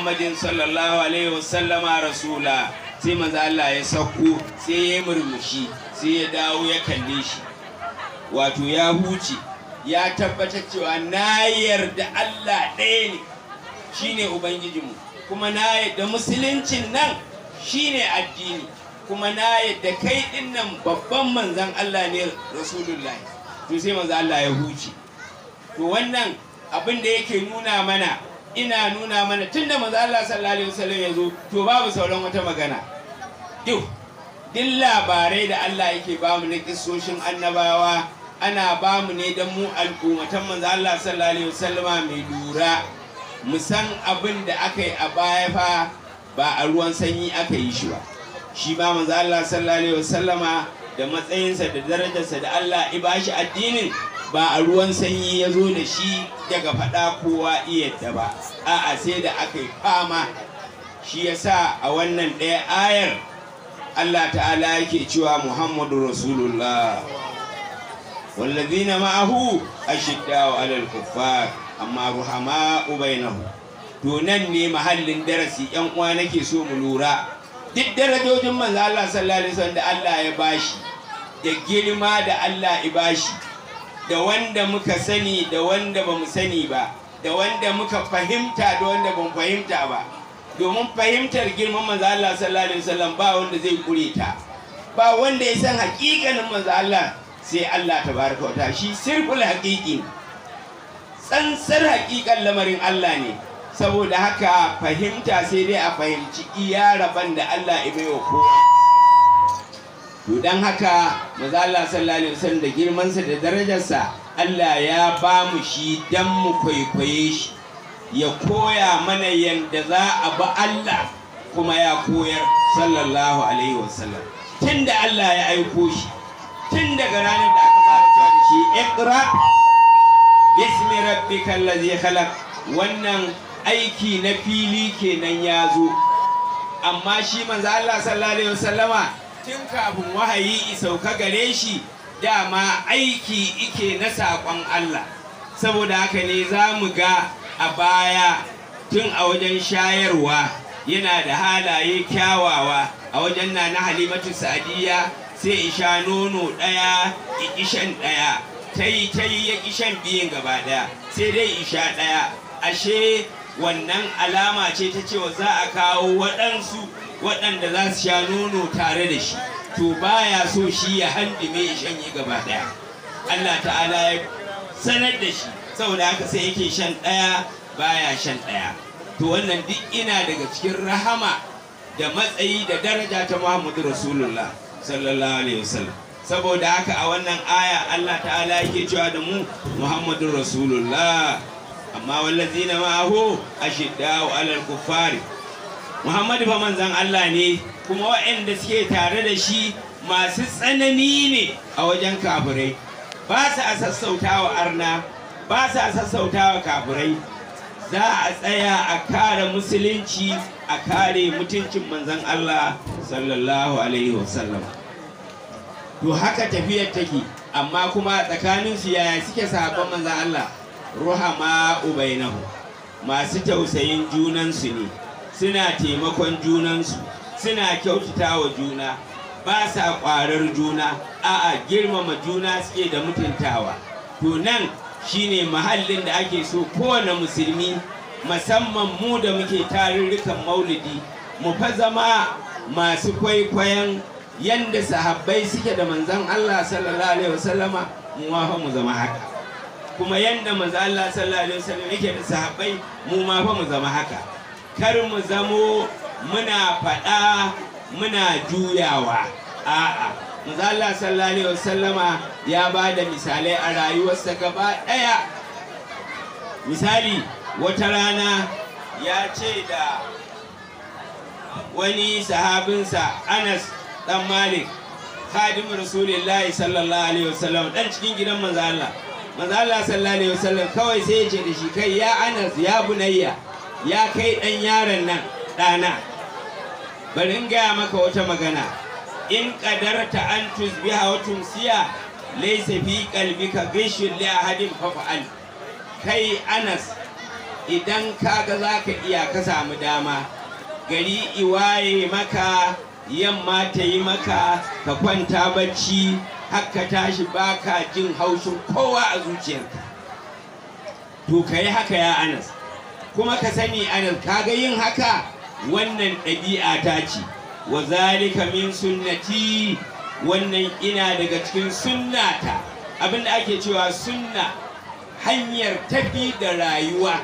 Muhammadin sallallahu alaihi wasallama rasula. Sai manzo Allah ya sauko, sai ya murmushi, sai ya dawo ya kalle shi. Wato ya huce, ya tabbatar cewa na yarda Allah ɗaya ne, shine ubangijinmu, kuma na yarda musuluncin nan shine addini, kuma na yarda kai ɗin nan babban manzon Allah ne, rasulullahi. To sai manzo Allah ya huce. To wannan abin da yake nuna mana, ina nuna mana tunda manzo Allah sallallahu alaihi wasallam ya zo, to babu sauran wata magana. Duk labarai da Allah yake bamu na kissoshin annabawa, ana bamu ne don mu al'ummatan manzo Allah sallallahu alaihi wasallama mai lura, mu san abin da aka yi a baya fa ba a ruwan sanyi aka yi shi ba. Shi ba manzo Allah sallallahu alaihi wasallama da matsayinsa da darajarsa da Allah ya bashi addinin, ba a ruwan sanyi ya zo da shi daga faɗa kowa iya da ba, a'a sai da aka yi fama. Shi yasa a wannan ɗaya ayar Allah ta'ala yake cewa Muhammadu Rasulullah wallazina ma'ahu ashidda'u 'alal kuffar amma ruhama'u bainahum. To nan ne mahallin darasi, yan uwa, nake so mu lura. Duk darajojin manzo Allah sallallahu alaihi wasallam da Allah ya bashi, da girma da Allah ya bashi, da wanda muka sani da wanda bamu sani ba, da wanda muka fahimta da wanda bamu fahimta ba. Domin fahimtar girman manzo Allah sallallahu alaihi wasallam ba wanda zai kure ta, ba wanda ya san hakikanin manzo Allah sai Allah tabaraka wa ta'ala. Shi sirful haqiqi, tsantsar hakikan lamarin Allah ne. Saboda haka fahimta sai dai a fahimci iya rabon da Allah ya baiwa kowa. To dan haka manzo Allah sallallahu alaihi wasallam da girmansa da darajarsa, Allah ya ba mu shi dan mu kwaikwaye shi, ya koya mana yadda za a bi Allah, kuma ya koyar sallallahu alaihi wasallam. Tun da Allah ya aiko shi, tun daga ranar da aka fara cewa da shi iqra bismi rabbikal ladzi khalaq, wannan aiki na fili kenan ya zo. Amma shi manzo Allah sallallahu alaihi wasallama tun kafin wahayi isauka gare shi, dama aiki ike na saƙon Allah. Saboda haka ne za mu ga a baya tun a wajen shayarwa yana da halaye kyawawa. A wajen na Halimatu Sa'adiyya sai isha nono ɗaya ikishan ɗaya, ta yi ya kishan biyun gaba ɗaya, sai dai isha ɗaya. Ashe wannan alama ce ta cewa za a kawo waɗansu waɗanda za su sha nono tare da shi. To baya so shi ya handime ya shanye gaba ɗaya. Allah ta'ala ya sanar da shi, saboda haka sai yake shan ɗaya baya shan ɗaya. To wannan duk ina daga cikin rahama da matsayi da daraja ta Muhammadu Rasulullah sallallahu alaihi wasallam. Saboda haka a wannan aya Allah ta'ala yake cewa da mu Muhammadu Rasulullah amma wallazina ma'ahu ashidda'u 'alal kuffari. Muhammadu fa manzon Allah ne, kuma waɗanda suke tare da shi masu tsanani ne a wajen kafirai. Ba sa sassautawa arna, ba sa sassautawa kafirai. Za a tsaya a kare musulunci, a kare mutuncin manzon Allah sallallahu alaihi wasallam. To haka tafiyar take, amma kuma tsakanin su yaya suke sahabban manzon Allah? Ruhama ubainahu, masu tausayin junansu ne, suna taimakon junansu, suna kyautatawa juna, ba sa ƙwarar juna, a'a girmama juna suke da mutuntawa. To nan shine mahallin da ake so kowane musulmi, musamman mu da muke tarurrukan maulidi, mu fa zama masu kwaikwayon yanda sahabbai suke da manzon Allah sallallahu alaihi wasallama, mu ma fa mu zama haka. Kuma yanda manzon Allah sallallahu alaihi wasallam yake da sahabbai, mu ma fa mu zama haka. Kar mu zamo muna faɗa muna juyawa, a'a. Manzon Allah sallallahu alaihi wasallama ya ba da misalai a rayuwarsa gaba ɗaya. Misali, wata rana ya ce da wani sahabinsa Anas dan Malik, khadim Rasulullahi sallallahu alaihi wasallam, dan cikin gidan manzo Allah. Manzo Allah sallallahu alaihi wasallam kawai sai ya ce da shi, kai ya Anas, ya bunayya, ya kai dan yaron nan ɗana, bari in gaya maka wata magana. In qadarta an tusbiha wa tumsiya laysa fi qalbika ghishun li ahadin fafa'al. Kai Anas, Idan kaga za ka iya ka samu dama, gari iwaye maka, yamma ta yi maka, ka kwanta bacci har ka tashi baka jin haushin kowa a zuciyarka, to ka yi haka ya Anas. Kuma ka sani Anas, kaga yin haka wannan ɗabi'a ta ce, wa zalika min sunnati, wannan ina daga cikin sunnata. Abinda ake cewa sunna, hanyar tafi da rayuwa.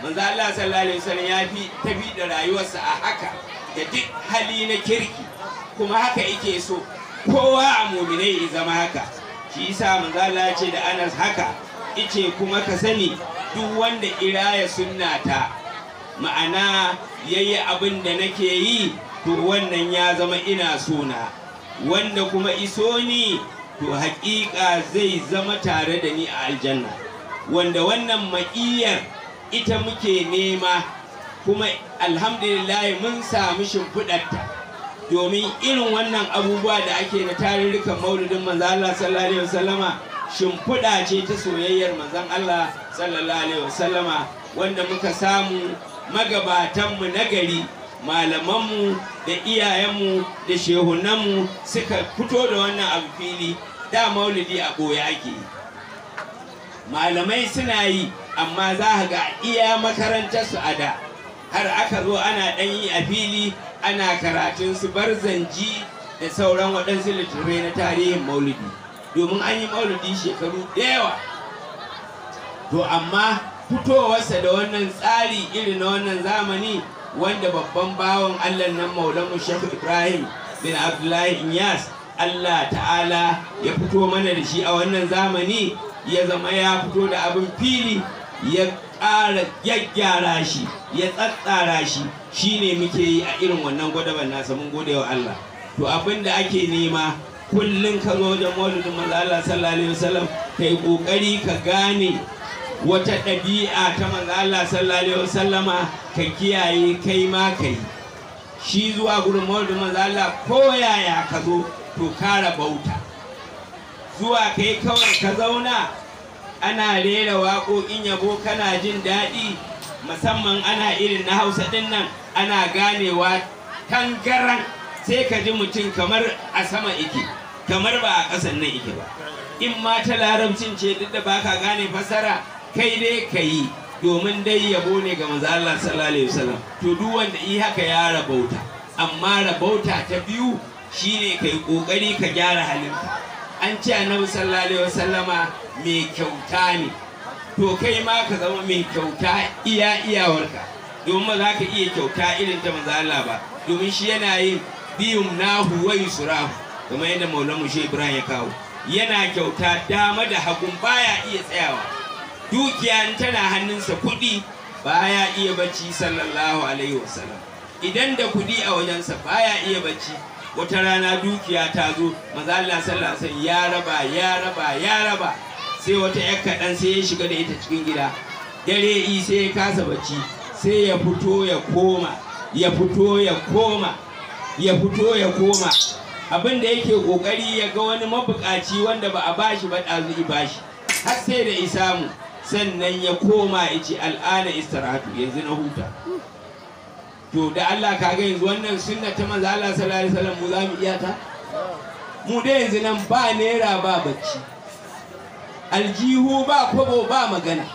Manzo Allah sallallahu alaihi wasallam ya fi tafi da rayuwarsa a haka, da duk hali na kirki, kuma haka yake so kowa a muminai ya zama haka. Shi yasa manzo Allah ya ce da Anas haka, ice kuma ka sani duk wanda iraya sunnata, ma'ana yayi abin da nake yi, to wannan ya zama ina sona. Wanda kuma iso ni, to haƙiƙa zai zama tare da ni a aljanna. Wanda wannan maƙiyar ita muke nema, kuma alhamdulillah mun samu shimfiɗarta, domin irin wannan abubuwa da ake na tarurrukan maulidin manzon Allah sallallahu alaihi wasallama shimfiɗa ce ta soyayyar manzon Allah sallallahu alaihi wasallama, wanda muka samu magabatanmu na gari, malamanmu da iyayenmu da shehunanmu suka fito da wannan abu fili. Da maulidi a ɓoye ake yi, malamai suna yi, amma za ga iya makarantarsu a da, har aka zo ana ɗan yi a fili, ana karatun su barzanji da sauran waɗansu littattafai na tarihin maulidi, domin an yi maulidi shekaru da yawa. To amma fitowarsa da wannan tsari irin na wannan zamani, wanda babban bawan Allah nan Maulanmu Sheikh Ibrahim bin Abdullahi Inyas, Allah ta'ala ya fito mana da shi a wannan zamani, ya zama ya fito da abin fili, ya ƙara gyaggyara shi, ya tsatsara shi, shine muke yi a irin wannan gwadaban nasa. Mun gode wa Allah. To abin da ake nema kullum ka zo wajen maulidin manzo Allah sallallahu alaihi wasallam, kai kokari ka gane wata ɗabi'a ta manzo Allah sallallahu alaihi wasallama, ka kiyaye kai ma kai shi zuwa gurin maulidin manzo Allah. Ko yaya ka zo, to ka rabauta. Zuwa kai kawai ka zauna ana rera waƙoƙin yabo kana jin daɗi, musamman ana irin na Hausa ɗin nan, ana ganewa tangaran, sai ka ji mutum kamar a sama ike, kamar ba a ƙasan nan ike ba. In ma ta larabcin ce, duk da baka gane fasara, kai dai ka yi, domin dai yabo ne ga manzo Allah sallallahu alaihi wasallam. To duk wanda yi haka ya rabauta. Amma rabauta ta biyu shine kai kokari ka gyara halinka. An ce annabi sallallahu alaihi wasallama mai kyauta ne, to kai ma ka zama mai kyauta iya iyawarka, domin ba za ka iya kyauta irin ta manzo Allah ba, domin shi yana yin biyum nahu wa yusrahu, kamar yadda Maulana Shehu Ibrahim ya kawo. Yana kyauta dama da hagun, baya iya tsayawa. Dukiya tana hannunsa, kuɗi, baya iya bacci sallallahu alaihi wasallam. Idan da kuɗi a wajensa baya iya bacci. Wata rana dukiya ta zo, manzo Allah sallallahu alaihi wasallam ya raba ya raba ya raba, sai wata yar kaɗan sai ya shiga da ita cikin gida. Dare i sai ya kasa bacci, sai ya fito ya koma, ya fito ya koma, ya fito ya koma. Abin da yake kokari ya ga wani mabukaci wanda ba a bashi ba ɗazu i bashi, har sai da isamu, sannan ya koma ya ce al'ana istirahatu, yanzu na huta. To da Allah kaga yanzu wannan sunna ta manzo Allah sallallahu alaihi wasallam mu za mu iya ta? Mu da yanzu nan ba naira ba bacci, aljihu ba kwabo ba magana.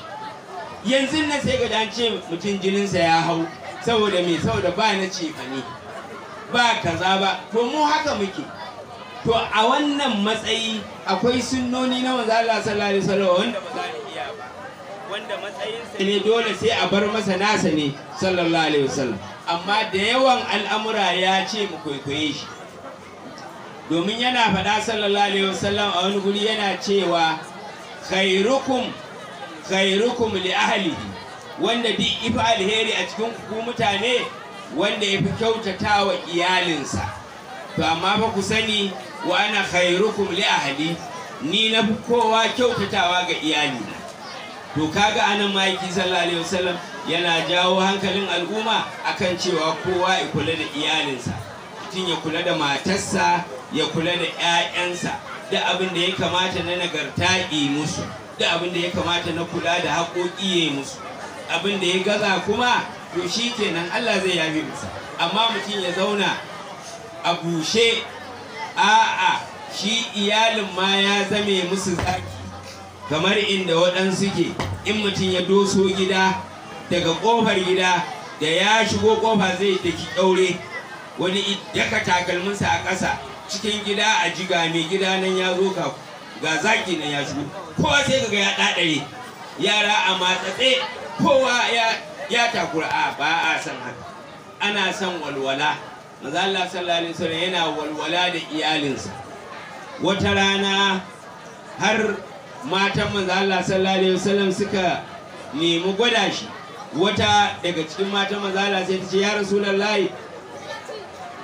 Yanzu nan sai ga an ce mutum jininsa ya hau, saboda me? Saboda ba na cefane, ba kaza ba. To mu haka muke. To a wannan matsayi akwai sunnoni na manzo Allah sallallahu alaihi wasallam wanda ba za mu iya ba, wanda matsayinsa ne dole sai a bar masa nasa ne sallallahu alaihi wasallam. Amma da yawan al'amura ya ce mu kwaikwaye shi, domin yana faɗa sallallahu alaihi wasallam a wani guri yana cewa khairukum khairukum li ahlihi, wanda duk ifi alheri a cikin ku mutane, wanda yafi kyautata wa iyalinsa. To amma fa ku sani, wa ana khairukum li ahli, ni na fi kowa kyautatawa ga iyalina. To kaga anan ma'aiki sallallahu alaihi wasallam yana jawo hankalin al'umma akan cewa kowa ya kula da iyalinsa, mutum ya kula da matarsa, ya kula da 'ya'yansa, da abin da ya kamata na nagarta yi musu, da abin da ya kamata na kula da haƙoƙi yi musu. Abin da ya gaza kuma to shi kenan Allah zai yafe masa. Amma mutum ya zauna a bushe, a'a shi iyalin ma ya zame musu zaki, kamar inda waɗansu ke in mutum ya doso gida daga ƙofar gida da ya shigo ƙofa zai daki ƙyaure, wani daka takalminsa a ƙasa cikin gida a jiga mai gida nan ya zo ka ga zaki nan ya shigo, kowa sai kaga ya ɗaɗare, yara a matsatse, kowa ya takura. A ba a san haka, ana son walwala. Manzo Allah sallallahu alaihi wasallam yana walwala da iyalinsa. Wata rana har matan manzo Allah sallallahu alaihi wasallam suka nemi gwada shi. Wata daga cikin matan manzo Allah sai ta ce, ya Rasulullahi,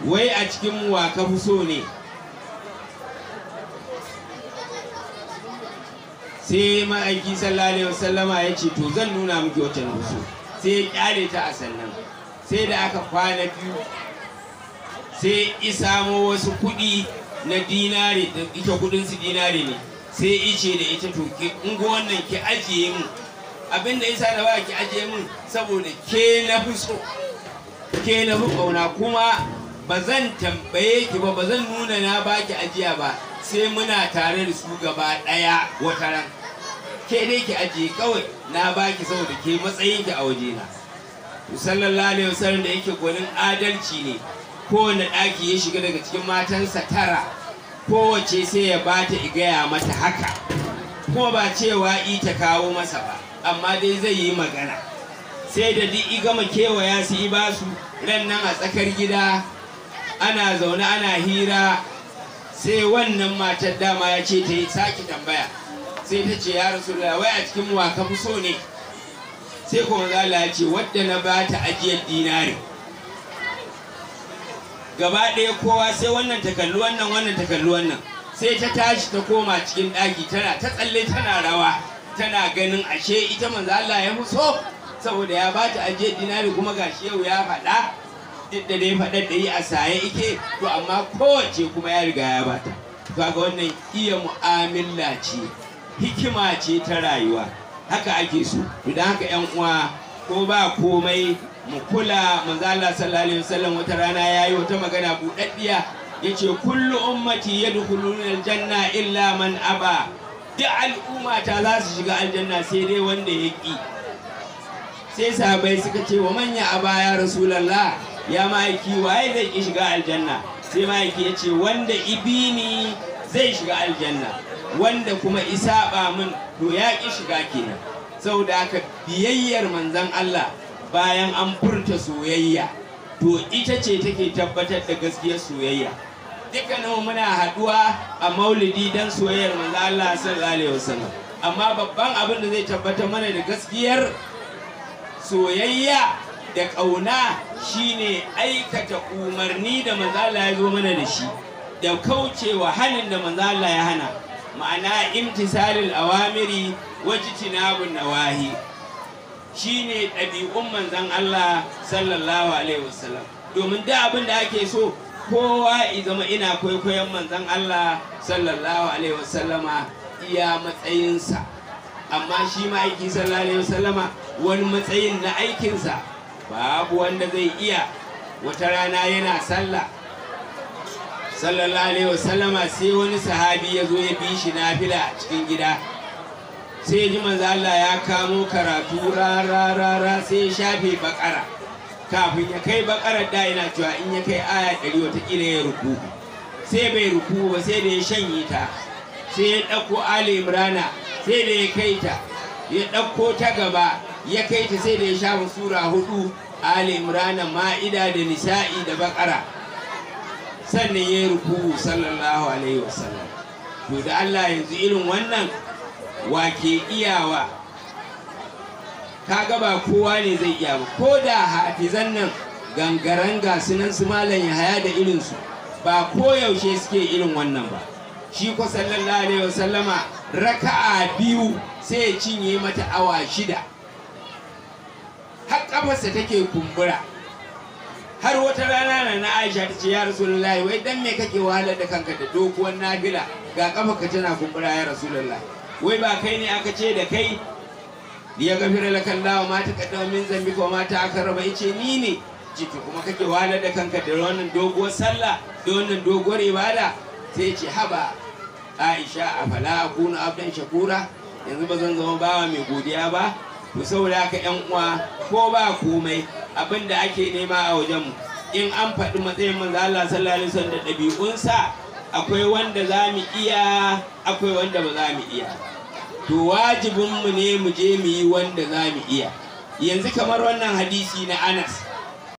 wai a cikin mu wa ka fi so ne? Sai ma'aiki sallallahu alaihi wasallama ya ce, to zan nuna miki wacce na fi so. Sai ya kyale ta a sannan. Sai da aka kwana biyu sai i samo wasu kuɗi na dinare, da ita kuɗin su dinare ne. Sai ice da ita, to ki ungo wannan ki ajiye mun, abinda isa na ba ki ajiye mun saboda ke na fi so, ke na fi ƙauna, kuma ba zan tambaye ki ba, ba zan nuna na ba ki ajiya ba sai muna tare da su gaba ɗaya wata ran. Ke dai ki ajiye kawai, na ba ki saboda ke matsayin ki a wajena. Sallallahu alaihi wasallam da yake gwanin adalci ne, kowane ɗaki ya shiga daga cikin matansa 9, kowace sai ya bata igaya mata haka, kuma ba cewa ita kawo masa ba, amma dai zai yi magana. Sai da duk i gama kewaya su i basu. Ran nan a tsakar gida ana zaune ana hira, sai wannan matar dama ya ce ta yi sake tambaya. Sai ta ce, ya Rasulullah, wai a cikin wa ka fi so ne? Sai kuma Allah ya ce, wadda na ba ta ajiyar dinari. Gaba ɗaya kowa sai wannan ta kalli wannan, wannan ta kalli wannan. Sai ta tashi ta koma cikin ɗaki tana ta tsalle tana rawa, tana ganin ashe ita manzo Allah ya fi so saboda ya ba ta ajiyar dinari, kuma gashi yau ya faɗa, duk da dai faɗar da yi a saye ike, to amma kowace kuma ya riga ya bata. Kaga wannan iya mu'amala ce, hikima ce ta rayuwa, haka ake so. To dan haka ƴan uwa, ko ba komai mu kula. Manzo Allah sallallahu alaihi wasallam wata rana yayi wata magana buɗaɗɗiya, yace kullu ummati yadkhuluna aljanna illa man aba. Duk al'umma ta za su shiga aljanna sai dai wanda ya ƙi. Sai sahabbai suka ce, wa manya aba ya Rasulullah, ya ma'aiki waye zai ƙi shiga aljanna? Sai ma'aiki ya ce, wanda ibini zai shiga aljanna, wanda kuma isaba min to ya ƙi shiga kenan. Saboda haka biyayyar manzon Allah bayan an furta soyayya, to ita ce take tabbatar da gaskiyar soyayya. Dukkanin muna haɗuwa a maulidi don soyayyar manzon Allah sallallahu alaihi wasallam, amma babban abin da zai tabbatar mana da gaskiyar soyayya da ƙauna shine aikata umarni da manzo Allah ya zo mana da shi, da kaucewa hanin da manzo Allah ya hana, ma'ana imtisalil awamiri wajtinabun nawahi, shine ɗabi'un manzon Allah sallallahu alaihi wasallam. Domin da abin da ake so kowa ya zama ina kwaikwayon manzon Allah sallallahu alaihi wasallama iya matsayinsa, amma shi ma'aiki sallallahu alaihi wasallama wani matsayin na aikinsa babu wanda zai iya. Wata rana yana sallah sallallahu alaihi wasallama, sai wani sahabi ya zo ya bi shi nafila a cikin gida. Sai ji manzo Allah ya kamo karatu ra ra ra ra, sai ya shafe bakara. Kafin ya kai bakarar da yana cewa in ya kai aya 100 watakila ya ruku, sai bai ruku ba, sai da ya shanye ta. Sai ya ɗauko Ali Imrana, sai da ya kai ta, ya ɗauko ta gaba ya kai ta, sai da ya shafa sura 4, Ali Imrana, Ma'ida da Nisa'i da Bakara, sannan ya ruku sallallahu alaihi wasallam. To da Allah yanzu irin wannan wa ke iyawa? Kaga ba kowa ne zai iya ba, ko da hafizan nan gangaren ga sunan su Malam Yahaya da irinsu, ba koyaushe suke irin wannan ba. Shi ko sallallahu alaihi wasallama raka'a 2 sai ya cinye mata awa 6, har kafarsa take kumbura. Har wata rana na Aisha ta ce, ya Rasulullahi, wai dan me kake wahalar da kanka da doguwar nafila, ga kafarka tana kumbura ya Rasulullahi, wai ba kai ne aka ce da kai Liya gafira laka Allah ma taqaddama min zambika wa ma ta'akhkhara. Ba yace ni ne ciki kuma kake wahalar da kanka da wannan doguwar sallah da wannan doguwar ibada. Sai ce haba Aisha, afala akunu abdan shakura, yanzu ba zan zama bawa mai godiya ba? To saboda haka yan uwa, ko ba komai abin da ake nema a wajen mu, in an faɗi matsayin manzo Allah sallallahu alaihi wasallam da ɗabi'unsa, akwai wanda za mu iya, akwai wanda ba za mu iya. To wajibin mu ne mu je mu yi wanda za mu iya. Yanzu kamar wannan hadisi na Anas